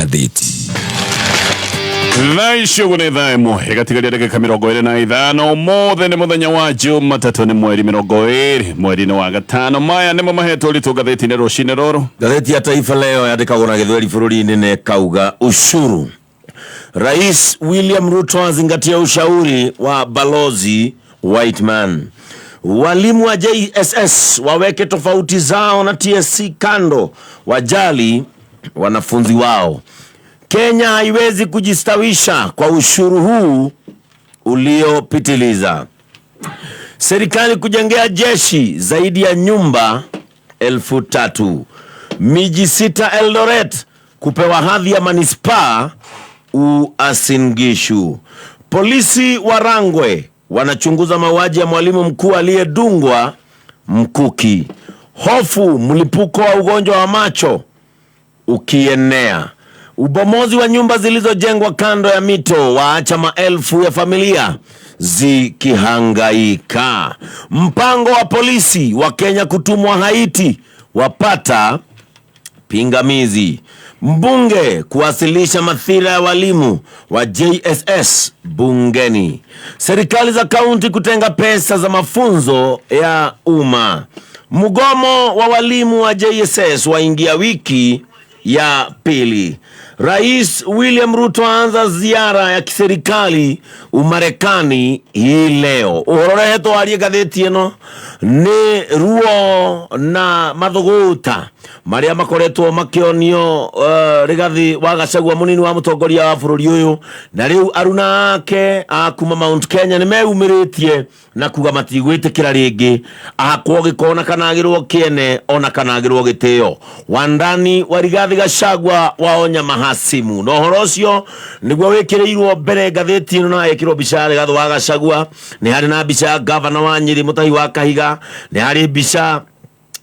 Magathĩti. Thaa ici ũguo nĩ thaa 1 ĩgatigaria ndagĩka 25. Ũmũthĩ nĩ mũthenya wa Jumatatũ, nĩ mweri 20 mweri-inĩ wa gatano. Maya nĩmo mahetwo ũritũ ngathĩti-inĩ rũcinĩ rũrũ. Ngathĩti ya Taifa Leo yandĩkagwo na Gĩthweri bũrũri-inĩ na ĩkauga ushuru. Rais William Ruto azingatia ushauri wa Balozi Whiteman. Walimu wa JSS waweke tofauti zao na TSC kando, wajali wanafunzi wao. Kenya haiwezi kujistawisha kwa ushuru huu uliopitiliza. Serikali kujengea jeshi zaidi ya nyumba 3,000. Miji 6 Eldoret kupewa hadhi ya manispaa Uasin Gishu. Polisi wa Rangwe wanachunguza mauaji ya mwalimu mkuu aliyedungwa mkuki. Hofu mlipuko wa ugonjwa wa macho ukienea. Ubomozi wa nyumba zilizojengwa kando ya mito waacha maelfu ya familia zikihangaika. Mpango wa polisi wa Kenya kutumwa Haiti wapata pingamizi. Mbunge kuwasilisha madhira ya walimu wa JSS bungeni. Serikali za kaunti kutenga pesa za mafunzo ya umma. Mgomo wa walimu wa JSS waingia wiki ya pili. Rais William Ruto aanza ziara ya kiserikali Umarekani hii leo. Ũhoro ũrehetwo warie ngathĩti ĩno nĩ ruo na mathũgũta marĩa makoretwo makĩonio Rigathi wa Gachagua mũnini wa mũtongoria wa bũrũri ũyũ, na rĩu aruna ake a kuma Mount Kenya nĩ meyumĩrĩtie na kuga matigwĩtĩkĩra rĩngĩ ahakwo gĩko na kana agĩrwo kĩene ona kana agĩrwo gĩtĩo. Wandani wa Rigathi Gachagua waonya mahasimu, na ũhoro ũcio nĩguo wĩkĩrĩirwo mbere ngathĩti ĩno, na ĩkĩrwo mbica ya Rigathi wa Gachagua, nĩ harĩ na mbica ya gavana wa Nyĩrĩ Mũtahi wa Kahiga, nĩ harĩ mbica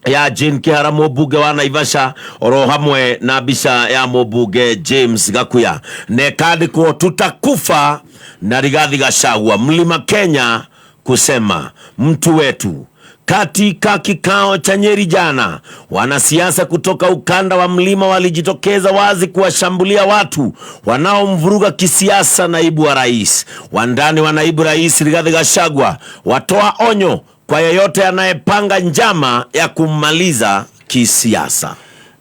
ya Jane Kihara mũmbunge wa Naivasha, oro hamwe na mbica ya mũmbunge James Gakuya, na ĩkandĩkwo tutakufa na Rigathi Gachagua, Mlima Kenya kusema mtu wetu. Katika kikao cha Nyeri jana, wanasiasa kutoka ukanda wa mlima walijitokeza wazi kuwashambulia watu wanaomvuruga kisiasa naibu wa rais. Wandani wa naibu rais Rigathi Gachagua watoa onyo kwa yeyote anayepanga njama ya kummaliza kisiasa.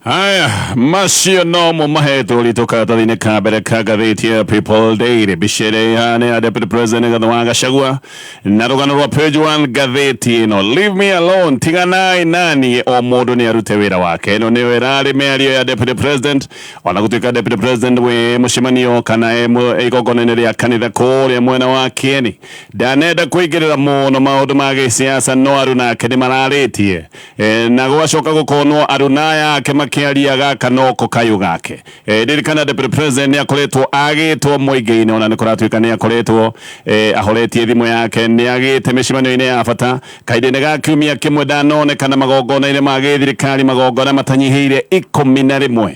Haya macio nomo mahetwo ũritũ karatathi-inĩ ka mbere ka ngathĩti ya People Daily. Mbica ĩrĩa ĩhana ya Deputy President Rigathi wa Gachagua na rũgano rwa page 1 ngathĩti ĩno, leave me alone, tiganai nani, o mũndũ nĩ arute wĩra wake. Ĩno nĩyo ĩrarĩ mĩario ya Deputy President, ona gũtuĩka Deputy President wĩ mũcemanio kana e igongona-inĩ rĩa kanitha kũrĩa mwena wa Kieni ndanenda kũingĩrĩra mũno maũndũ ma gĩsiasa, no aruna ake nĩ mararĩtie. Na gũgacoka gũkonwo aruna aya ake makĩaria gaka noko kayũ gake. Ririkana Deputy President nĩ akoretwo agĩtwo mũingĩ-inĩ, ona nĩ kũratuĩka nĩ akoretwo ahoretie thimũ yake, nĩ agĩte mĩcemanio-inĩ ya bata kahinda-inĩ ga kiumia kĩmwe ndanonekana magongona-inĩ ma gĩthirikari, magongona matanyihĩire 11.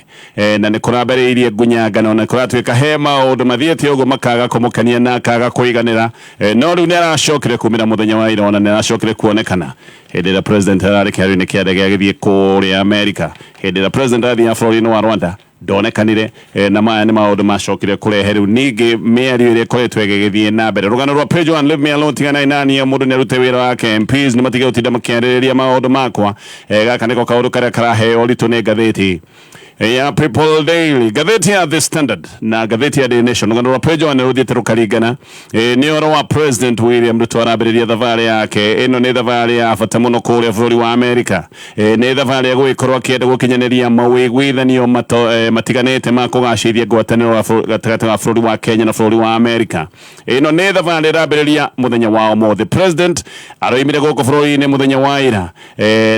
Na nĩ kũrambĩrĩirie ngunyangano, na kũratuĩka he maũndũ mathiĩte ũguo makaga kũmũkenia na akaga kũiganĩra. No rĩu nĩ aracokire kumĩra mũthenya wa ira, ona nĩ aracokire kuonekana hĩndĩ ĩrĩa president ararĩ kĩharo-inĩ kĩa ndege agĩthiĩ kũrĩa Amerika. Hĩndĩ ĩrĩa president arathiaga bũrũri-inĩ wa Rwanda ndonekanire. Na maya nĩ maũndũ macokire kũrehe rĩu ningĩ mĩario ĩrĩa ĩkoretwo ĩgĩgĩthiĩ na mbere. Rũgano rwa page 1, leave me alone, tiganai naniĩ, mũndũ nĩ arute wĩra wake, MPs nĩ matige gũtinda makĩarĩrĩria maũndũ makwa. Gaka nĩko kaũndũ karĩa karaheo ũritũ nĩ ngathĩti ya People Daily, ngathĩti ya The Standard na ngathĩti ya Daily Nation. Rũgano rwa page 1 rũthiĩte rũkaringana. Nĩ ũhoro wa President William Ruto arambĩrĩria thabarĩ yake. Ĩno nĩ thabarĩ ya bata mũno kũrĩa bũrũri wa Amerika. Nĩ thabarĩ ya gũgĩkorwo akĩenda gũkinyanĩria mawĩguithanio matiganĩte ma kũgacĩrithia ngwatanĩro gatagatĩ ga bũrũri wa Kenya na bũrũri wa Amerika. Ĩno nĩ thabarĩ ĩrambĩrĩria mũthenya wa ũmũthĩ. President aroimire gũkũ bũrũri-inĩ mũthenya wa ira.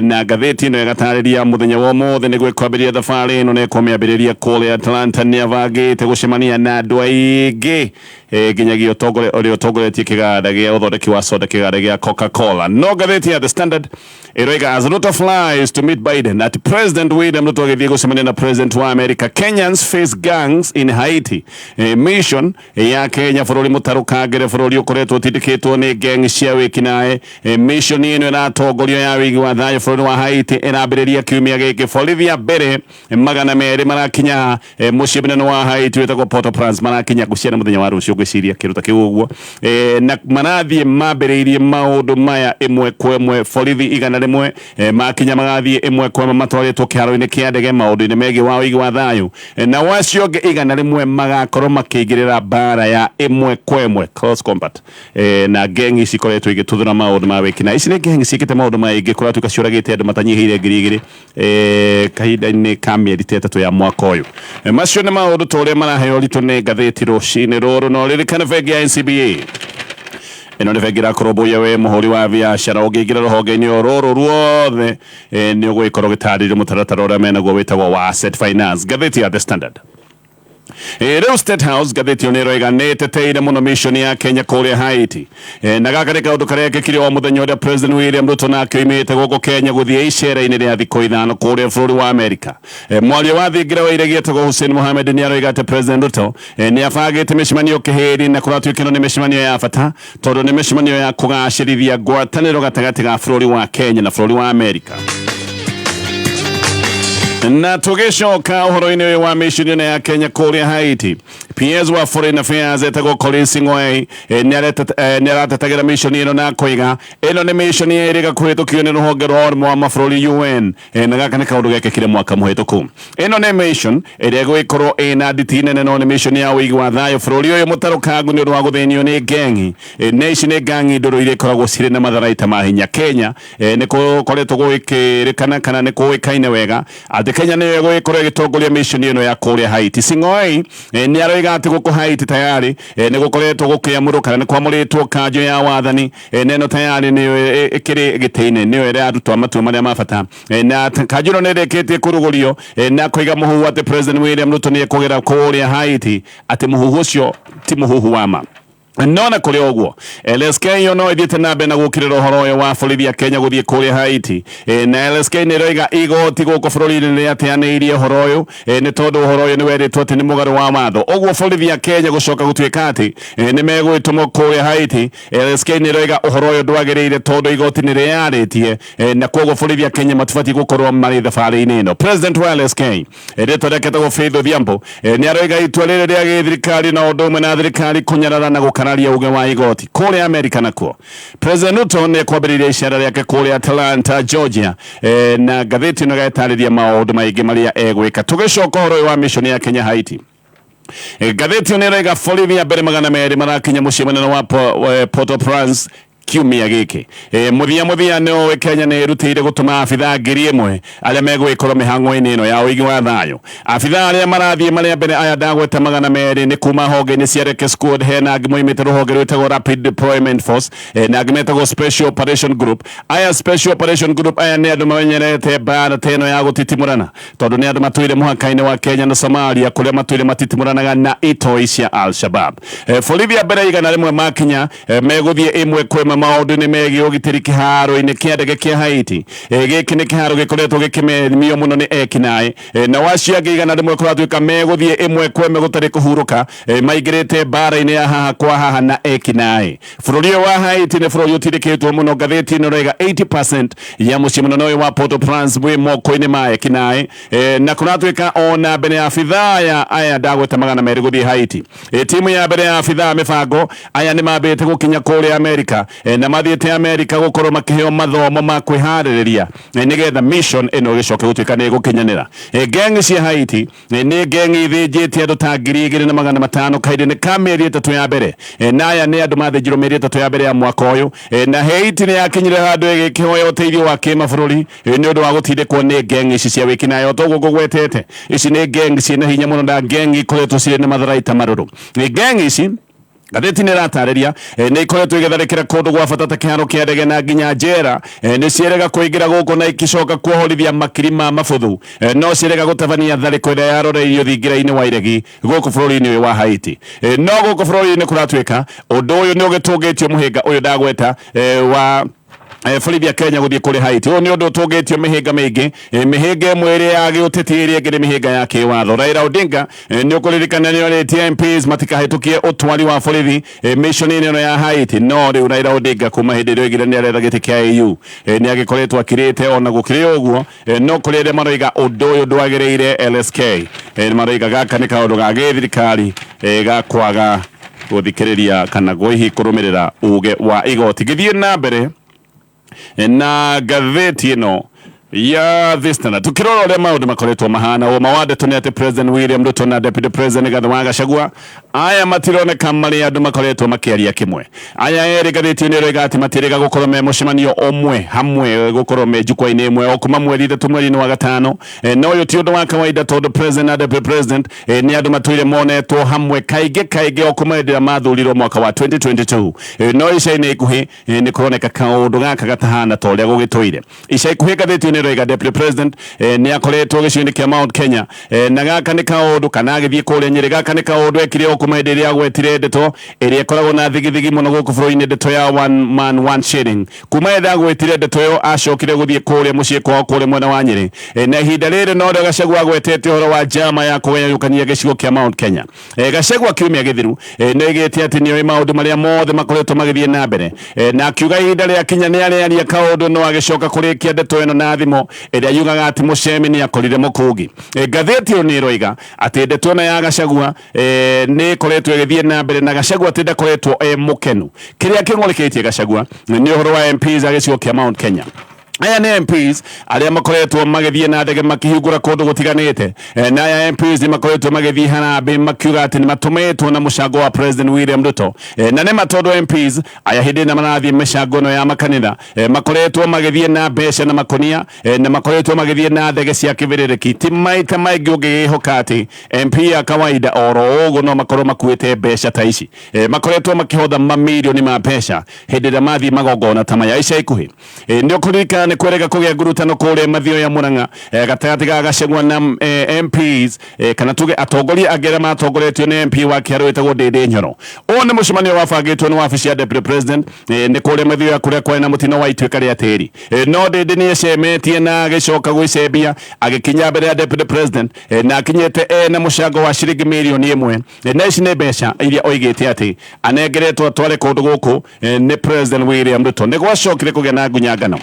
Na ngathĩti ĩno ĩgatarĩria mũthenya wa ũmũthĩ nĩguo ĩkwambĩrĩria thabarĩ ĩno, na ĩkũmĩambĩrĩria kũrĩa Atlanta. Nĩ abangĩte gũcemania na andũ aingĩ. Nginyagia ũtongoria ũrĩa ũtongoretie kĩganda gĩa ũthondeki wa soda, kĩganda gĩa Coca-Cola. No ngathĩti ya The Standard ĩroiga, "As Ruto flies to meet Biden," at President William Ruto agĩthiĩ gũcemania na President wa America, "Kenyans face gangs in Haiti." Mission ya Kenya bũrũri mũtarũkangĩre, bũrũri ũkoretwo ũtindĩkĩtwo nĩ gang cia wĩkinaĩ. Mission ĩno ĩratongorio ya wĩigi wa thayũ bũrũri wa Haiti ĩrambĩrĩria kiumia gĩkĩ. Borithi a mbere 200 marakinya mũciĩ mũnene wa Haiti wĩtagwo Port-au-Prince, marakinya gũciana mũthenya wa rũciũ, ngwĩciria kĩndũ ta kĩu ũguo. Na marathiĩ mambĩrĩirie maũndũ maya ĩmwe kwa ĩmwe. Borithi 100 makinya magathiĩ ĩmwe kwa ĩmwe matwarĩtwo kĩharo-inĩ kĩa ndege maũndũ-inĩ megiĩ wa ũigi wa thayũ, na wacio angĩ 100 magakorwo makĩingĩrĩra mbara ya ĩmwe kwa ĩmwe, close combat, na gang ici ikoretwo igĩtuthũra maũndũ ma wĩkinaĩ. Ici nĩ gang ciĩkĩte maũndũ maingĩ, kũratuĩka ciũragĩte andũ matanyihĩire 2000 kahinda-inĩ ka mĩeri ta 3 ya mwaka ũyũ. Macio nĩ maũndũ ta ũrĩa maraheo ũritũ nĩ ngathĩti rũcinĩ rũrũ. No ririkane bengi ya NCBA, ĩno nĩ bengi ĩrakũrũmbũiya we mũhũri wa biacara. Ũngĩingĩra rũhonge-inĩ o rũrũ ruothe, nĩ ũgũgĩkorwo ũgĩtarĩrio mũtaratara ũrĩa menaguo wĩtagwo wa asset finance. Ngathĩti ya The Standard. Rĩu State House, ngathĩti ĩyo nĩ ĩroiga nĩ ĩteteire mũno mission ya Kenya kũrĩa Haiti. Na gaka nĩ kaũndũ karekĩkire o mũthenya ũrĩa President William Ruto nake oimĩte gũkũ Kenya gũthiĩ icera-inĩ rĩa thikũ 5 kũrĩa bũrũri wa Amerika. Mwaria wa thingira wa iregi etagwo Hussein Mohamed nĩ aroiga atĩ President Ruto nĩ abangĩte mĩcemanio kĩhĩri, na kũratuĩka ĩno nĩ mĩcemanio ya bata tondũ nĩ mĩcemanio ya kũgacĩrithia ngwatanĩro gatagatĩ ga bũrũri wa Kenya na bũrũri wa Amerika. Na tũgĩcoka ũhoro-inĩ ũyũ wa mission ĩno ya Kenya kũrĩa Haiti, PS wa Foreign Affairs etagwo Collins Sing'oei nĩ aratetagĩra mission ĩno na koiga ĩno nĩ mission ĩrĩga kũhĩtũkio nĩ rũhonge rwa ũrũmwe wa mabũrũri UN. Na gaka nĩ kaũndũ gekĩkire mwaka mũhĩtũku. Ĩno nĩ mission ĩrĩa ĩgũgĩkorwo ĩna nditi nene, no nĩ mission ya ũigi wa thayũ bũrũri ũyũ mũtarũkangu nĩ ũndũ wa gũthĩnio nĩ ngengi. Na ici nĩ ngangi ndũrũ iria ikoragwo cirĩ na matharaita ma hinya. Kenya nĩ gũkoretwo gũgĩkĩrĩkana kana nĩ kũĩkaine wega atĩ Kenya nĩyo ĩgũgĩkorwo ĩgĩtongoria mission ĩno ya kũrĩa Haiti. Sing'oei nĩ aroiga atĩ gũkũ Haiti tayari nĩ gũkoretwo gũkĩamũrwo kana nĩ kwamũrĩtwo kanjũ ya wathani, na ĩno tayari nĩyo ĩkĩrĩ gĩtĩ-inĩ, nĩyo ĩraruta matua marĩa ma bata. Na kanjũ ĩno nĩ ĩrĩkĩtie kũrugũrio, na koiga mũhuhu atĩ President William Ruto nĩ ekũgera kũrĩa Haiti, atĩ mũhuhu ũcio ti mũhuhu wa ma. No na kũrĩ ũguo, LSK yo no ĩthiĩte na mbere na gũkĩrĩra ũhoro ũyũ wa borithi ya Kenya gũthiĩ kũrĩa Haiti. Na LSK nĩ ĩroiga igoti gũkũ bũrũri-inĩ nĩ rĩateanĩirie ũhoro ũyũ, nĩ tondũ ũhoro ũyũ nĩ werĩtwo atĩ nĩ mũgarũ wa watho. Ũguo borithi ya Kenya gũcoka gũtuĩka atĩ nĩ megũgĩtũmwo kũrĩa Haiti, LSK nĩ ĩroiga ũhoro ũyũ ndwagĩrĩire tondũ igoti nĩ rĩarĩtie, na koguo borithi ya Kenya matibatiĩ gũkorwo marĩ thabarĩ-inĩ ĩno. President wa LSK, rĩtwa rĩake etagwo Faith Odhiambo, nĩ aroiga itua rĩrĩ rĩa gĩthirikari na ũndũ ũmwe na thirikari kũnyarara na gũkararia uge wa igoti. Kũrĩa Amerika nakuo, President Ruto nĩ ekwambĩrĩria icera rĩake kũrĩa Atlanta, Georgia, na ngathĩti ĩno ĩgatarĩria maũndũ maingĩ marĩa egwĩka. Tũgĩcoka ũhoro ũyũ wa mission ya Kenya Haiti, ngathĩti ĩyo nĩ ĩroiga borithi ya mbere 200 marakinya mũciĩ mũnene wa Port-au-Prince kiumia gĩkĩ. Mũthia mũthia nĩ ũĩ Kenya nĩ ĩrutĩire gũtũma abithaa 1000 arĩa megũgĩkorwo mĩhang'o-inĩ ĩno ya ũigi wa thayũ. Abithaa arĩa marathiĩ marĩa mbere aya ndagweta 200 nĩ kuma honge-inĩ cia Reke Squad, hena angĩ moimĩte rũhonge rwĩtagwo Rapid Deployment Force, na angĩ metagwo Special Operation Group. Aya Special Operation Group aya nĩ andũ mamenyerete mbara ta ĩno ya gũtitimũrana tondũ nĩ andũ matũire mũhaka-inĩ wa Kenya na Somalia kũrĩa matũire matitimũranaga na itoi cia Al-Shabaab. Borithi a mbere 100 makinya, megũthiĩ ĩmwe kwa ĩmwe maũndũ-inĩ megiĩ ũgitĩri kĩharo-inĩ kĩa ndege kĩa Haiti. Gĩkĩ nĩ kĩharo gĩkoretwo gĩkĩmemio mũno nĩ ekinaĩ. Na wacio angĩ 100 kũratuĩka megũthiĩ ĩmwe kwa ĩmwe gũtarĩ kũhurũka, maingĩrĩte mbara-inĩ ya haha kwa haha na ekinaĩ. Bũrũri ũyũ wa Haiti nĩ bũrũri ũtindĩkĩtwo mũno. Ngathĩti ĩno ĩroiga 80% ya mũciĩ mũnene ũyũ wa Port-au-Prince wĩ moko-inĩ ma ekinaĩ. Na kũratuĩka ona mbere ya abithaa ya aya ndagweta 200 gũthiĩ Haiti, timu ya mbere ya abithaa mĩbango aya nĩ mambĩte gũkinya kũrĩa Amerika, na mathiĩte Amerika gũkorwo makĩheo mathomo ma kwĩharĩrĩria, nĩgetha mission ĩno ĩgĩcoke gũtuĩka nĩ ĩgũkinyanĩra. Gang cia Haiti nĩ gang ithĩnjĩte andũ ta 2500 kahinda-inĩ ka mĩeri 3 ya mbere. Na aya nĩ andũ mathĩnjirwo mĩeri 3 ya mbere ya mwaka ũyũ. Na Haiti nĩ yakinyire handũ ĩgĩkĩhoya ũteithio wa kĩmabũrũri, nĩ ũndũ wa gũtindĩkwo nĩ gang ici cia wĩkinaĩ. O toguo ngũgwetete, ici nĩ gang ciĩna hinya mũno na gang ikoretwo cirĩ na matharaita marũrũ. Gang ici Ngathĩti nĩ ĩratarĩria nĩ ikoretwo igĩtharĩkĩra kũndũ gwa bata ta kĩharo kĩa ndege na nginya njera. Nĩ ciĩrĩga kũingĩra gũkũ na ikicoka kuohorithia makiri ma mabuthu. No ciĩrĩga gũtabania tharĩko ĩrĩa yaroreirio thingira-inĩ wa iregi gũkũ bũrũri-inĩ ũyũ wa Haiti. No gũkũ bũrũri-inĩ kũratuĩka ũndũ ũyũ nĩ ũgĩtũngĩtio mũhĩnga ũyũ ndagweta wa borithi a Kenya gũthiĩ kũrĩ Haiti. Ũyũ nĩ ũndũ ũtũngĩtio mĩhĩnga mĩingĩ, mĩhĩnga ĩmwe ĩrĩ ya gĩũteti, ĩrĩa ĩngĩ nĩ mĩhĩnga ya kĩwatho. Raila Odinga nĩ ũkũririkana nĩ orĩtie MPs matikahĩtũkie ũtwari wa borithi mission-inĩ ĩno ya Haiti. No rĩu Raila Odinga kuma hĩndĩ ĩrĩa oigire nĩ aretha gĩtĩ kĩa AU nĩ agĩkoretwo akirĩte. Ona gũkĩrĩ ũguo, no kũrĩ arĩa maroiga ũndũ ũyũ ndwagĩrĩire. LSK maroiga gaka nĩ kaũndũ ga gĩthirikari ga kwaga gũthikĩrĩria kana hihi kũrũmĩrĩra uge wa igoti. Gĩthiĩ na mbere na ngathĩti ĩno ya The Standard, tukirora ũrĩa maũndũ makoretwo mahana, ũma wa ndeto nĩ atĩ President William Ruto na Deputy President Rigathi wa Gachagua aya matironeka marĩ andũ makoretwo makĩaria kĩmwe. Aya erĩ, ngathĩti ĩno ĩroiga atĩ matĩrĩga gũkorwo me mũcemanio ũmwe hamwe, gũkorwo me jukwaa-inĩ ĩmwe o kuma mweri 3 mweri-inĩ wa gatano. No ũyũ ti ũndũ wa kawaida, tondũ President na Deputy President nĩ andũ matũire monetwo hamwe kaingĩ kaingĩ o kuma hĩndĩ ĩrĩa mathurirwo mwaka wa 2022. No ica-inĩ ikuhĩ nĩ kũroneka kaũndũ gaka gatahana ta ũrĩa gũgĩtũire. Ica ikuhĩ, ngathĩti ĩno ĩroiga Deputy President nĩ akoretwo gĩcigo-inĩ kĩa Mount Kenya, na gaka nĩ kaũndũ kana agĩthiĩ kũrĩa Nyĩrĩ. Gaka nĩ kaũndũ ekire o kuma hĩndĩ ĩrĩa agwetire ndeto ĩrĩa ĩkoragwo na thigithigi mũno gũkũ bũrũri-inĩ, ndeto ya one man one shilling. Kuma hĩndĩ agwetire ndeto ĩyo, acokire gũthiĩ kũrĩa mũciĩ kwao kũrĩa mwena wa Nyĩrĩ. Na ihinda rĩrĩ norĩo Gachagua agwetete ũhoro wa njama ya kũgayũkania gĩcigo kĩa Mount Kenya. Gachagua kiumia gĩthiru nĩ oigĩte atĩ nĩoĩ maũndũ marĩa mothe makoretwo magĩthiĩ na mbere, na akiuga ihinda rĩakinya nĩ arĩaria kaũndũ. No agĩcoka kũrĩkia ndeto ĩno na thimo ĩrĩa yugaga atĩ mũcemi nĩ akorire mũkũngi. Ngathĩti ĩyo nĩ ĩroiga atĩ ndeto ĩno ya Gachagua nĩ ĩkoretwo ĩgĩthiĩ na mbere, na Gachagua atĩ ndakoretwo e mũkenu. Kĩrĩa kĩng'ũrĩkĩtie Gachagua nĩ ũhoro wa MPs a gĩcigo kĩa Mount Kenya. Aya nĩ MPs arĩa makoretwo magĩthiĩ na ndege makĩhingũra kũndũ gũtiganĩte. Na aya MPs nĩ makoretwo magĩthiĩ harambĩ makiuga atĩ nĩ matũmĩtwo na mũcango wa President William Ruto. Na nĩ ma, tondũ MPs aya hĩndĩ ĩrĩa marathiĩ mĩcango ĩno ya makanitha makoretwo magĩthiĩ na mbeca na makonia, na makoretwo magĩthiĩ na ndege cia kĩbĩrĩrĩki. Ti maita maingĩ ũngĩgĩhoka atĩ MP ya kawaida oro ũguo no makorwo makuĩte mbeca ta ici. Makoretwo makĩhotha mamirioni ma mbeca hĩndĩ ĩrĩa mathiĩ magongona ta maya. Ica ikuhĩ nĩ ũkũririkana nĩ kwerega kũgĩa ngurutano kũrĩa mathio ya Murang'a, gatagatĩ ga Gachagua na MPs, kana tuge atongoria angĩ arĩa matongoretio nĩ MP wa Kĩharũ wĩtagwo Ndĩndĩ Nyoro. Ũyũ nĩ mũcemanio wabangĩtwo nĩ wabici ya Deputy President, nĩ kũrĩa mathio ya kũrĩa kwarĩ na mũtino wa ituĩka rĩa tĩri. No Ndĩndĩ nĩ ecemetie na agĩcoka gwĩcembia agĩkinya mbere ya Deputy President, na akinyĩte ena mũcango wa ciringi mirioni 1. Na ici nĩ mbeca iria oigĩte atĩ anengeretwo atware kũndũ gũkũ nĩ President William Ruto. Nĩ gwacokire kũgĩa na ngunyangano,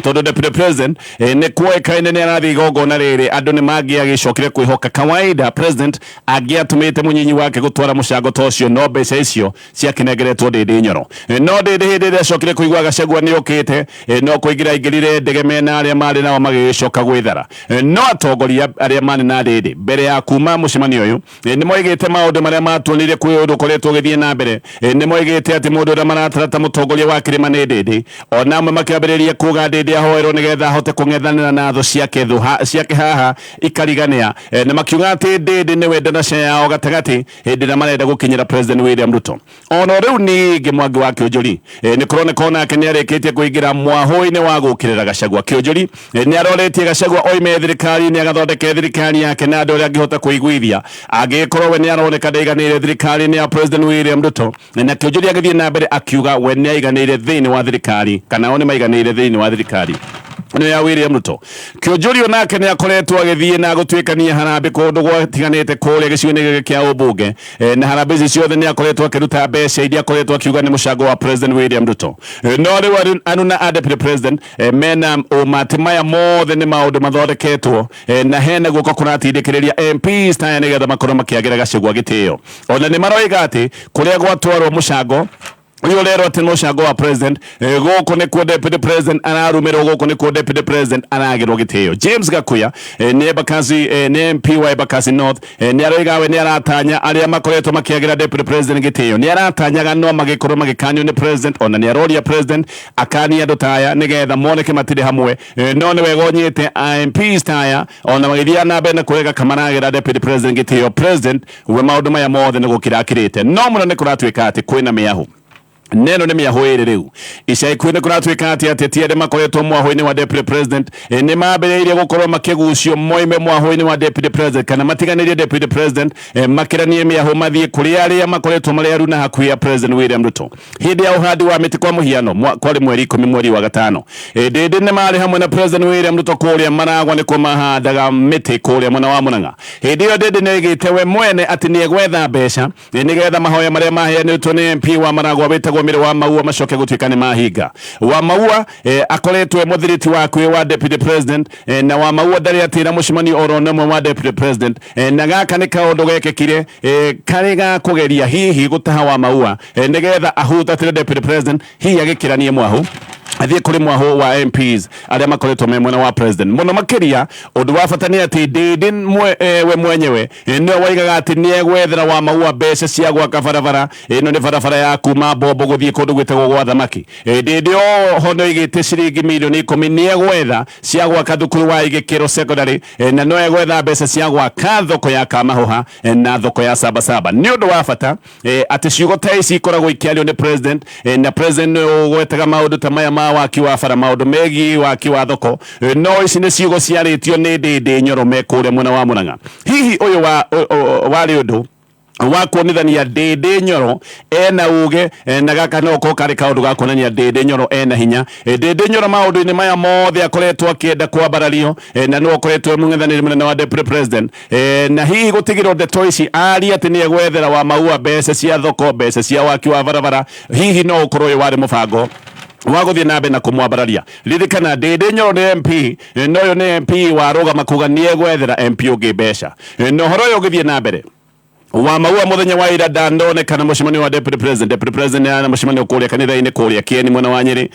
tondũ Deputy President nĩ kuoĩkaine nĩ arathiĩ igongona rĩrĩ. Andũ nĩ mangĩagĩcokire kwĩhoka kawaida President angĩatũmĩte mũnyinyi wake gũtwara mũcango ta ũcio, no mbeca icio ciakĩnengeretwo Ndĩndĩ Nyoro. No Ndĩndĩ hĩndĩ ĩrĩa acokire kũigua Gachagua nĩ okĩte, no kũingĩra aingĩrire ndege mena arĩa marĩ nao magĩgĩcoka gwĩthara. No atongoria arĩa marĩ na Ndĩndĩ mbere ya kuma mũcemanio ũyũ nĩ moigĩte maũndũ marĩa matuonire kwĩ ũndũ ũkoretwo ũgĩthiĩ na mbere. Nĩ moigĩte atĩ mũndũ ũrĩa maratara ta mũtongoria wa kĩrĩma nĩ Ndĩndĩ. Ona amwe makĩambĩrĩria kuga Ndĩndĩ ahoerwo nĩgetha ahote kũng'ethanĩra na thũ ciake, thũ ciake haha ikariganĩa, na makiuga atĩ Ndĩndĩ nĩwe ndaraca yao gatagatĩ hĩndĩ ĩrĩa marenda gũkinyĩra President William Ruto. Ona rĩu ningĩ Mwangi wa Kĩũnjũri nĩ kũroneka onake nĩ arĩkĩtie kũingĩra mwahũ-inĩ wa gũkĩrĩra Gachagua. Kĩũnjũri nĩ aroretie Gachagua oime thirikari-inĩ agathondeke thirikari yake na andũ arĩa angĩhota kũiguithia, angĩgĩkorwo we nĩ aroneka ndaiganĩire thirikari-inĩ ya President William Ruto. Na Kĩũnjũri agĩthiĩ na mbere akiuga we nĩ aiganĩire thĩinĩ wa thirikari, kana o nĩ maiganĩire thĩinĩ wa thirikari ĩno ya William Ruto. Kĩũnjũri onake nĩ akoretwo agĩthiĩ na gũtuĩkania harambĩ kũndũ gwatiganĩte kũrĩa gĩcigo-inĩ gĩkĩ kĩa ũmbunge, na harambĩ ici ciothe nĩ akoretwo akĩruta mbeca iria akoretwo akiuga nĩ mũcango wa President William Ruto. No rĩu anu na a Deputy President mena ũma atĩ maya mothe nĩ maũndũ mathondeketwo, na hena guoko kũratindĩkĩrĩria MPs taya nĩgetha makorwo makĩagĩra Gachagua gĩtĩo. Ona nĩ maroiga atĩ kũrĩa gwatwarwo mũcango Uyu rero atĩ mũcango wa president, gũkũ nĩkuo deputy president ararumĩrwo, gũkũ nĩkuo deputy president aragĩrwo gĩtĩo. James Gakuya, nĩ Embakasi, nĩ MP wa Embakasi North, nĩ aroiga we nĩ aratanya arĩa makoretwo makĩagĩra deputy president gĩtĩo, nĩ aratanyaga no magĩkorwo magĩkanio nĩ president, ona nĩ aroria president akanie andũ ta aya nĩgetha moneke matirĩ hamwe. No nĩ wega ũnyite MPs ta aya ona magĩthiaga na mbere na kũrega kamaragĩra deputy president gĩtĩo. President we maũndũ maya mothe nĩ gũkira akirĩte, no mũno nĩ kũratuĩka atĩ kwĩna mĩahu neno nĩ mĩahũ ĩrĩ rĩu ica ikuhĩ. Nĩ kũratuĩka atĩ ateti arĩa makoretwo mwahũ-inĩ wa deputy president, nĩ mambĩrĩirie gũkorwo makĩgucio moime mwahũ-inĩ wa deputy president kana matiganĩrie deputy president, makĩranie mĩahũ mathiĩ kũrĩ arĩa makoretwo marĩ aruna hakuhĩ ya President William Ruto. Hĩndĩ ya ũhandi wa mĩtĩ, kwa mũhiano, kwarĩ mweri 10 mweri wa gatano, Ndĩndĩ nĩ marĩ hamwe na President William Ruto kũrĩa Maragwa, nĩkuo mahandaga mĩtĩ kũrĩa mwena wa Mũrang'a. Hĩndĩ ĩyo Ndĩndĩ nĩ oigĩte we mwene atĩ nĩ egwetha mbeca, nĩgetha mahoya marĩa maheanĩtwo nĩ MP wa Maragwa wĩtagwo Mĩrĩ wa Maua macoke gũtuĩka nĩ mahinga. Wa Maua, akoretwo e mũthiriti wa hakuhĩ wa deputy president, na wa Maua ndarĩ atĩra mũcemanio oro ũmwe wa deputy president, na gaka nĩ kaũndũ gekĩkire, karĩ ga kũgeria hihi gũtaha wa Maua, nĩgetha ahutatĩre deputy president, hihi agĩkĩranie mwahu athiĩ kũrĩ mwahu wa MPs arĩa makoretwo me mwena wa president mũno makĩria. Ũndũ wa bata nĩ atĩ Ndĩndĩ we mwenyewe, nĩwe waigaga atĩ nĩ egwethera wa Maua mbeca cia gwaka barabara. Ĩno nĩ barabara ya kuma Bombo gũthiĩ kũndũ gwĩtagwo gwa Thamaki. Ndĩndĩ oho nĩ oigĩte ciringi mirioni 10 nĩ egwetha cia gwaka thukuru wa Igĩkĩro Secondary, na no egwetha mbeca cia gwaka thoko ya Kamahuha, na thoko ya Sabasaba. Nĩ ũndũ wa bata, atĩ ciugo ta ici ikoragwo ikĩario nĩ president, na president nĩ ũgwetaga maũndũ ta maya ma waki wa bara, maũndũ megiĩ waki wa thoko, no ici nĩ ciugo ciarĩtio nĩ Ndĩndĩ Nyoro me kũrĩa mwena wa Mũrang'a. Hihi ũyũ warĩ ũndũ wa kuonithania Ndĩndĩ Nyoro ena uge, na gaka no ko karĩ kaũndũ ga kuonania Ndĩndĩ Nyoro ena hinya. Ndĩndĩ Nyoro maũndũ-inĩ maya mothe akoretwo akĩenda kwambarario, na nĩwe ũkoretwo mũng'ethanĩri mũnene wa deputy president, na hihi gũtigĩrwo ndeto ici arie atĩ nĩ egwethera wa Maua mbeca cia thoko, mbeca cia waki wa barabara, hihi no ũkorwo ũyũ warĩ mũbango wa gũthiĩ na mbere na kũmwambararia. Ririkana Ndĩndĩ Nyoro nĩ MP, na ũyũ nĩ MP warũgama kuga nĩ egwethera MP ũngĩ mbeca. Na ũhoro ũyũ ũgĩthiĩ na mbere, wa Maua muthenya wa ira ndanonekana mucemanio wa deputy president. Deputy president nĩ mucemanio kuria kanitha-inĩ kuria Kieni mwena wa Nyeri,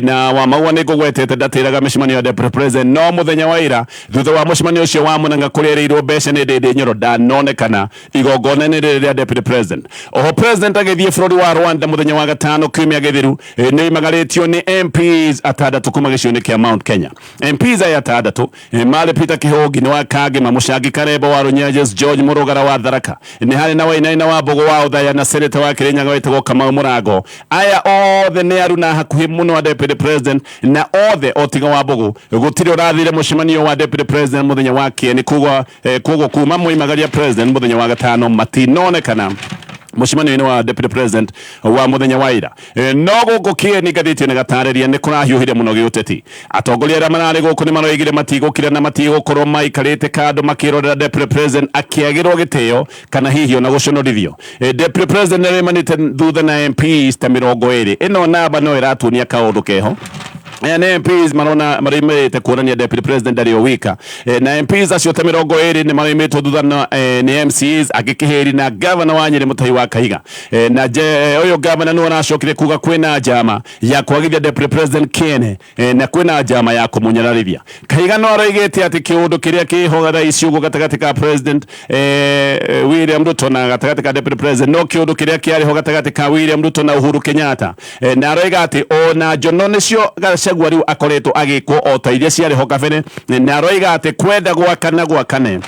na wa Maua nĩ ngũgwetete ndatĩraga mĩcemanio ya deputy president, no muthenya wa ira thutha wa mucemanio ũcio wa Mũrang'a kũrĩa ĩrĩirwo mbeca nĩ Ndĩndĩ Nyoro ndanonekana igongona-inĩ rĩrĩ rĩa deputy president. Oho president agĩthiĩ bũrũri wa Rwanda mũthenya wa gatano kiumia gĩthiru, nĩ oimagarĩtio nĩ MPs atandatũ kuma gĩcigo-inĩ kĩa Mount Kenya. MPs aya atandatũ, marĩ Peter Kĩhũngi nĩ wa Kangema, Mũcangi Karembo wa Runyenjes, George Mũrũgara wa Tharaka, nĩ harĩ na Wainaina wa Mbũgũ wa Ũthaya, na senator wa Kĩrĩnyaga wĩtagwo Kamau Mũrango. Aya othe nĩ aruna hakuhĩ mũno a deputy president, na othe o tiga wa Mbũgũ gũtirĩ ũrathire mũcemanio wa deputy president mũthenya wa Kieni. Koguo kuma moimagaria president mũthenya wa gatano matinonekana mũcemanio-inĩ wa deputy president wa mũthenya wa ira. No gũkũ Kĩeni ngathĩti nĩ gatarĩria nĩ kũrahiũhire mũno gĩũteti. Atongoria arĩa mararĩ gũkũ nĩ maroigire matigũkira na matigũkorwo maikarĩte kando makĩrorera deputy president akĩagĩrwo gĩtĩo kana hihi ona gũconorithio. Deputy president nĩ arĩmanĩte thutha na MPs ta 20. Ĩno namba no ĩratuonia kaũndũ keho. Aya nĩ MPs marona marĩmĩte kuonania deputy president ndarĩ o wika, na MPs acio ta 20 nĩ marĩmĩtwo thutha na nĩ MCAs angĩ Kĩhĩri na gavana wa Nyĩrĩ Mũtahi wa Kahiga. Na ũyũ gavana nĩwe ũracokire kuga kwĩna njama ya kwagithia deputy president kĩene, na kwĩna njama ya kũmũnyararithia. Kahiga no aroigĩte atĩ kĩũndũ kĩrĩa kĩho thaa ici ũguo gatagatĩ ka President William Ruto na gatagatĩ ka deputy president no kĩũndũ kĩrĩa kĩarĩ ho gatagatĩ ka William Ruto na Uhuru Kenyatta, na aroiga atĩ ona njono nĩcio Gachagua rĩu akoretwo agĩkwo o ta iria ciarĩ ho kabere, na aroiga atĩ kwenda gwakana gwakane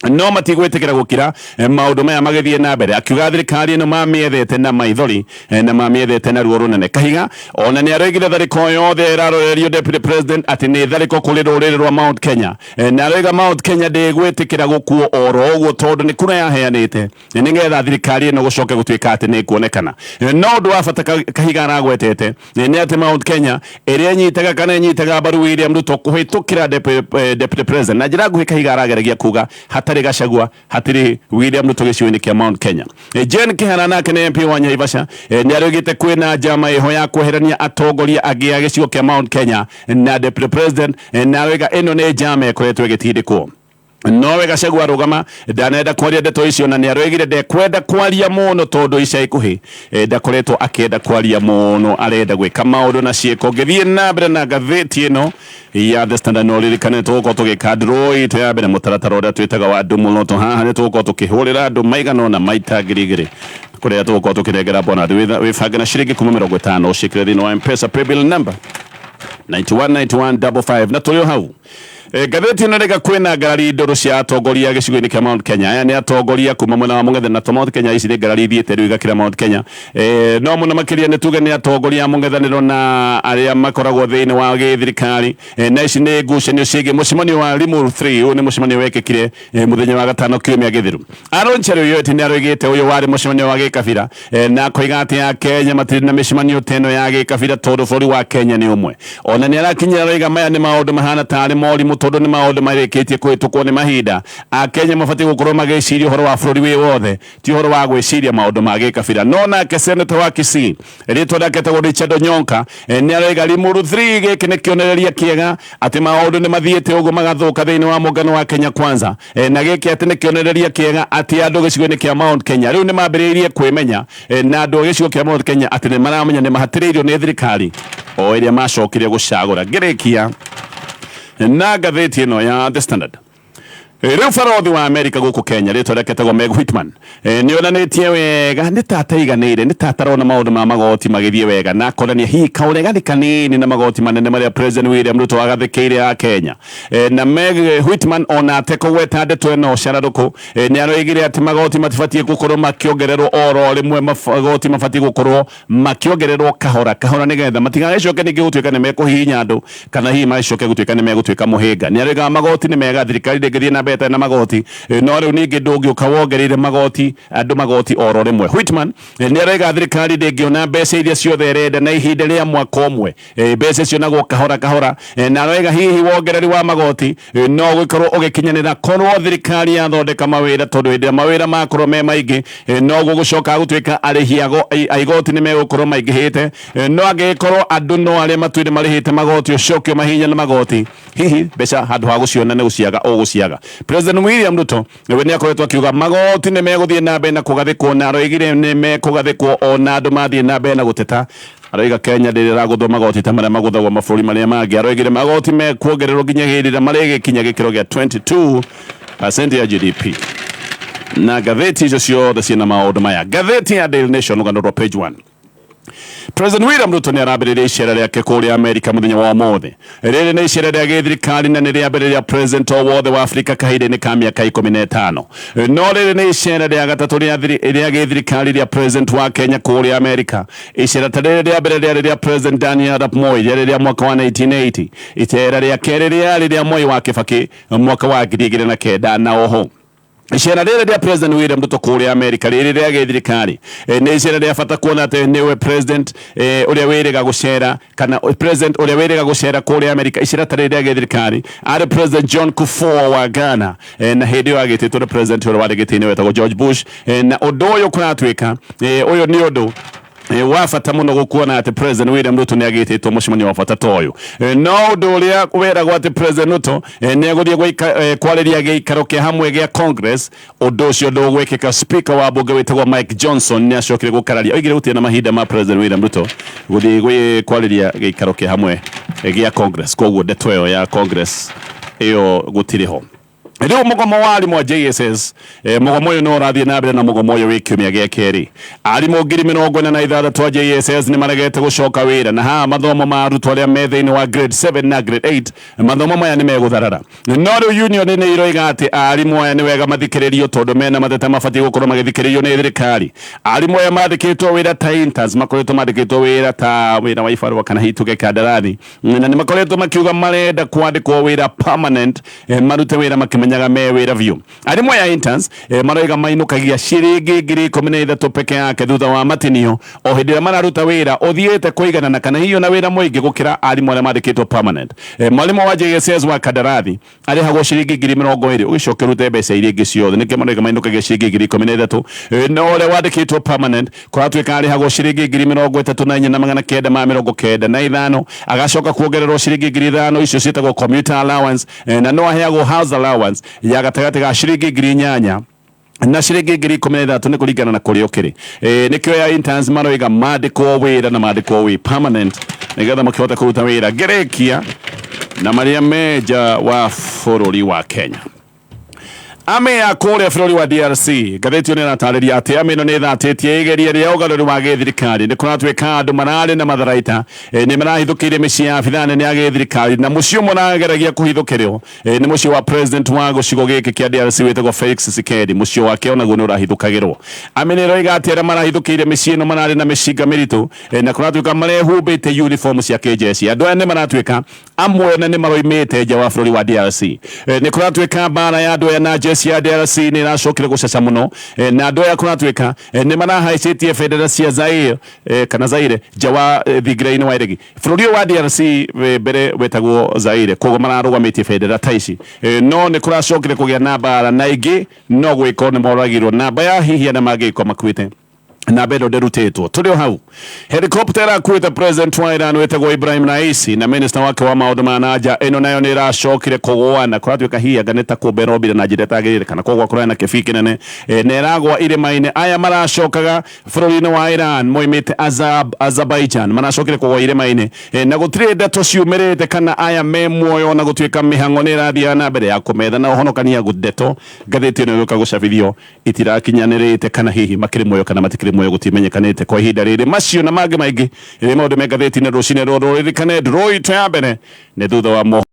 no matigwĩtĩkĩra gũkira, maũndũ maya magĩthiĩ na mbere, akiuga thirikari ĩno mamĩethete na maithori, na mamĩethete na ruo rũnene. Kahiga ona nĩ aroigire tharĩko yothe ĩrarorerio deputy president atĩ nĩ tharĩko kũrĩ rũrĩrĩ rwa Mount Kenya, na aroiga Mount Kenya ndĩgwĩtĩkĩra gũkuo oro ũguo tondũ nĩ kura yaheanĩte nĩgetha thirikari ĩno gũcoke gũtuĩka atĩ nĩ ĩkuonekana. No ũndũ wa bata Kahiga aragwetete nĩ atĩ Mount Kenya ĩrĩa ĩnyitaga kana ĩnyitaga mbaru William Ruto kũhĩtũkĩra deputy president. Na njĩra nguhĩ Kahiga arageragia kuga hatarĩ Gachagua hatirĩ William Ruto gĩcigo-inĩ kĩa Mount Kenya. Jane Kihara nake nĩ MP wa Naivasha, nĩ araugĩte kwĩna njama ĩho ya kweherania atongoria angĩ a gĩcigo kĩa Mount Kenya na deputy president, na aroiga ĩno nĩ njama ĩkoretwo ĩgĩtindĩkwo. Nowe Gachagua arũgama ndanenda kwaria ndeto icio, na nĩ aroigire ndekwenda kwaria mũno tondũ ica ikuhĩ ndakoretwo akĩenda kwaria mũno, arenda gwĩka maũndũ na ciĩko. Ngĩthiĩ na mbere na ngathĩti ĩno ya The Standard, no ririkane tũgũkorwo tũgĩka draw itũ ya mbere, mũtaratara ũrĩa twĩtaga wa ndumuloto. Haha nĩ tũgũkorwo tũkĩhũrĩra andũ maigana ũna maita 2000, kũrĩa tũgũkorwo tũkĩnengera bonus. Wĩbange na ciringi kuma 50, ũciĩkĩre thĩinĩ wa M-Pesa paybill number 919155. Na tũrĩ o hau, ngathĩti ĩno rĩga kwĩna ngarari ndũrũ cia atongoria gĩcigo-inĩ kĩa Mount Kenya. Aya nĩ atongoria kuma mwena wa mũng'ethanĩro na to Mount Kenya, ici nĩ ngarari ithiĩte rĩu igakĩra Mount Kenya. No mũno makĩria nĩ tuge nĩ atongoria a mũng'ethanĩro na arĩa makoragwo thĩinĩ wa gĩthirikari. Na ici nĩ ngucanio ciĩgiĩ mũcemanio wa Limuru 3. Ũyũ nĩ mũcemanio wekĩkire mũthenya wa gatano kiumia gĩthiru. Aaron Cheruiyot nĩ aroigĩte ũyũ warĩ mũcemanio wa gĩkabira, na akoiga atĩ a Kenya matirĩ na mĩcemanio ta ĩno ya gĩkabira tondũ bũrũri wa Kenya nĩ ũmwe. Ona nĩ arakinyĩra aroiga maya nĩ maũndũ mahana tarĩ morimũ tondũ nĩ maũndũ marĩkĩtie kũhĩtũkwo nĩ mahinda. Akenya mabatiĩ gũkorwo magĩciria ũhoro wa bũrũri wĩ wothe, ti ũhoro wa gwĩciria maũndũ ma gĩkabira. No nake senator wa Kisii, rĩtwa rĩake etagwo Richard Onyonka, nĩ aroiga Limuru 3 gĩkĩ nĩ kĩonereria kĩega atĩ maũndũ nĩ mathiĩte ũguo magathũka thĩinĩ wa mũngano wa Kenya Kwanza, na gĩkĩ atĩ nĩ kĩonereria kĩega atĩ andũ gĩcigo-inĩ kĩa Mount Kenya rĩu nĩ mambĩrĩirie kwĩmenya, na andũ a gĩcigo kĩa Mount Kenya atĩ nĩ maramenya nĩ mahatĩrĩirio nĩ thirikari o ĩrĩa macokire gũcagũra. Ngĩrĩkia na ngathĩti ĩno ya The Standard, rĩu barothi wa Amerika gũkũ Kenya, rĩtwa rĩake etagwo Meg Whitman, nĩ onanĩtie wega nĩ ta ataiganĩire, nĩ ta atarona maũndũ ma magoti magĩthiĩ wega, na akonania hihi kaũregani kanini na magoti manene marĩa President William Ruto agathĩkĩire a Kenya. Na Meg Whitman ona atekũgweta ndeto ĩno cararũkũ, nĩ aroigire atĩ magoti matibatiĩ gũkorwo makĩongererwo oro rĩmwe, magoti mabatiĩ gũkorwo makĩongererwo kahora kahora nĩgetha matigagĩcoke ningĩ gũtuĩka nĩ mekũhihinya andũ kana hihi magĩcoke gũtuĩka nĩ megũtuĩka mũhĩnga. Nĩ aroigaga magoti nĩ mega, thirikari ndĩngĩthiĩ na mbere ĩtarĩ na magoti, no rĩu ningĩ ndũngĩũka wongereire magoti andũ magoti oro rĩmwe. Whitman nĩ aroiga thirikari ndĩngĩona mbeca iria ciothe ĩrenda na ihinda rĩa mwaka ũmwe, mbeca cionagwo kahora kahora, na aroiga hihi wongereri wa magoti no gũkorwo ũgĩkinyanĩra korwo thirikari yathondeka mawĩra, tondũ hĩndĩ ĩrĩa mawĩra makorwo me maingĩ, noguo gũcokaga gũtuĩka arĩhi a igoti nĩ megũkorwo maingĩhĩte. No angĩgĩkorwo andũ no arĩa matwĩre marĩhĩte magoti ũcoke ũmahihinye na magoti, hihi mbeca handũ ha gũciona nĩ gũciaga ũgũciaga. President William Ruto we nĩ akoretwo akiuga magoti nĩ megũthiĩ na mbere na kũgathĩkwo, na aroigire nĩ mekũgathĩkwo ona andũ mathiĩ na mbere na gũteta. Aroiga Kenya ndĩrĩ ĩragũthwo magoti ta marĩa magũthagwo mabũrũri marĩa mangĩ. Aroigire magoti mekuongererwo nginya hĩndĩ ĩrĩa marĩgĩkinya gĩkĩro gĩa 22% ya GDP. Na ngathĩti icio ciothe ciĩna maũndũ maya. Ngathĩti ya Daily Nation, rũgano rwa page 1: President William Ruto nĩ arambĩrĩria icera rĩake kũrĩa Amerika mũthenya wa ũmũthĩ. Rĩrĩ nĩ icera rĩa gĩthirikari na nĩ rĩa mbere rĩa president o wothe wa Afrika kahinda-inĩ ka mĩaka 15. No rĩrĩ nĩ icera rĩa gatatũ rĩa gĩthirikari rĩa president wa Kenya kũrĩa Amerika. Icera ta rĩrĩ rĩa mbere rĩarĩ rĩa President Daniel Arap Moi, rĩarĩ rĩa mwaka wa 1980. Icera rĩa kerĩ rĩarĩ rĩa Mwai wa Kibaki mwaka wa 2009. Na oho icera rĩrĩ rĩa President William Ruto kũrĩa Amerika rĩrĩ rĩa gĩthirikari, nĩ icera rĩa bata kuona atĩ nĩwe president ũrĩa wĩrĩga gũcera kana president ũrĩa wĩrĩga gũcera kũrĩa Amerika icera ta rĩrĩ rĩa gĩthirikari. Arĩ President John Kufuor wa Ghana, na hĩndĩ ĩyo agĩtĩtwo nĩ president ũrĩa warĩ gĩtĩ-inĩ wetagwo George Bush. Na ũndũ ũyũ kũratuĩka ũyũ nĩ ũndũ wa bata mũno gũkuona atĩ President William Ruto nĩ agĩtĩtwo mũcemanio wa bata ta ũyũ. No ũndũ ũrĩa weragwo atĩ President Ruto nĩ egũthiĩ kwarĩria gĩikaro kĩa hamwe gĩa Congress, ũndũ ũcio ndũgwĩkĩka. Speaker wa mbunge wĩtagwo Mike Johnson nĩ acokire gũkararia, oigire gũtirĩ na mahinda ma President William Ruto gũthiĩ kwarĩria gĩikaro kĩa hamwe gĩa Congress. Koguo ndeto ĩyo ya Congress ĩyo gũtirĩ ho. Rĩu mũgomo wa arimũ a JSS, mũgomo ũyũ no ũrathiĩ na mbere, na mũgomo ũyũ wĩ kiumia gĩa kerĩ. Arimũ 46,000 a JSS nĩ maregete gũcoka wĩra, na haha mathomo ma arutwo arĩa me thĩinĩ wa grade 7 na grade 8, mathomo maya nĩ megũtharara. No rĩu union nĩ iroiga atĩ arimũ aya nĩ wega mathikĩrĩrio tondũ mena mateta mabatiĩ gũkorwo magĩthikĩrĩrio nĩ thirikari. Arimũ aya mandĩkĩtwo wĩra ta interns, makoretwo mandĩkĩtwo wĩra ta wĩra wa ibarũa kana hihi tuge kandarathi, na nĩ makoretwo makiuga marenda kwandĩkwo wĩra permanent, marute wĩra makĩmenyaga me wĩra biũ. Arimũ aya interns maroiga mainũkagia ciringi 13,000 peke yake thutha wa matinio o hĩndĩ ĩrĩa mararuta wĩra ũthiĩte kũiganana kana hihi ona wĩra mũingĩ gũkĩra arimũ arĩa mandĩkĩtwo permanent. Mwarimũ wa JSS wa kandarathi arĩhagwo ciringi 20,000, ũgĩcoke ũrute mbeca iria ingĩ ciothe, nĩkĩo maroiga mainũkagia ciringi 13,000. No ũrĩa wandĩkĩtwo permanent kũratuĩka arĩhagwo ciringi 34,995, agacoka kuongererwo ciringi 5,000 icio ciĩtagwo commuter allowance, na no aheagwo house allowance. Allowance ya gatagatĩ ga ciringi 8,000 na ciringi 13,000 nĩ kũringana na kũrĩa ũkĩrĩ. Nĩkĩo ya interns maroiga mandĩkwo wĩra na mandĩkwo wĩ permanent nĩgetha makĩhote kũruta wĩra. Ngĩrĩkia na marĩa me nja wa bũrũri wa Kenya. Army ya kũrĩa bũrũri wa DRC, ngathĩti ĩyo nĩ ĩratarĩria atĩ army ĩno nĩ ĩthatĩtie igeria rĩa ũgarũri wa gĩthirikari. Nĩ kũratuĩka andũ mararĩ na matharaita nĩ marahithũkĩire mĩciĩ ya abithaa nene ya gĩthirikari, na mũciĩ ũmwe ũrageragia kũhithũkĩrwo nĩ mũciĩ wa president wa gĩcigo gĩkĩ kĩa DRC wĩtagwo Felix Tshisekedi. Mũciĩ wake onaguo nĩ ũrahithũkagĩrwo. Army nĩ ĩroiga atĩ arĩa marahithũkĩire mĩciĩ ĩno mararĩ na mĩcinga mĩritũ, na kũratuĩka marehumbĩte uniform cia kĩnjeshi. Andũ aya nĩ maratuĩka amwe na nĩ maroimĩte nja wa bũrũri wa DRC. Nĩ kũratuĩka mbara ya andũ aya na jeshi ya DRC nĩ ĩracokire gũcaca mũno, na andũ aya kũratuĩka nĩ marahaicĩtie bendera cia Zaire, kana Zaire, nja wa thingira-inĩ wa iregi. Bũrũri ũyũ wa DRC mbere wetagwo Zaire, koguo mararũgamĩtie bendera ta ici, no nĩ kũracokire kũgĩa na mbara na ingĩ no gwĩkwo nĩ moragirwo. Namba ya hihi arĩa mangĩgĩkorwo makuĩte, namba ĩno ndĩrutĩtwo. Tũrĩ o hau, helicopter ĩrakuĩte president wa Iran wĩtagwo Ibrahim Raisi na minister wake wa maũndũ ma nanja, ĩno nayo nĩ ĩracokire kũgũa, na kũratuĩka hihi anga nĩ ta kũmba ĩrombire na njĩra ĩtagĩrĩire kana kũgũa kũraya na kĩbii kĩnene, na ĩragwa irĩma-inĩ. Aya maracokaga bũrũri-inĩ wa Iran moimĩte Azerbaijan, maracokire kũgwa irĩma-inĩ, na gũtirĩ ndeto ciumĩrĩte kana aya me muoyo, na gũtuĩka mĩhang'o nĩ ĩrathiaga na mbere ya kũmetha na ũhonokania. Ndeto ngathĩti ĩno ĩgũka gũcabithio itirakinyanĩrĩte kana hihi makĩrĩ muoyo kana matikĩrĩ muoyo gũtimenyekanĩte kwa ihinda rĩrĩ. Macio na mangĩ maingĩ rĩrĩ maũndũ me ngathĩti-inĩ rũcinĩ rũrũ. Ririkane ndũrũ itũ ya mbere nĩ thutha wa mohoro.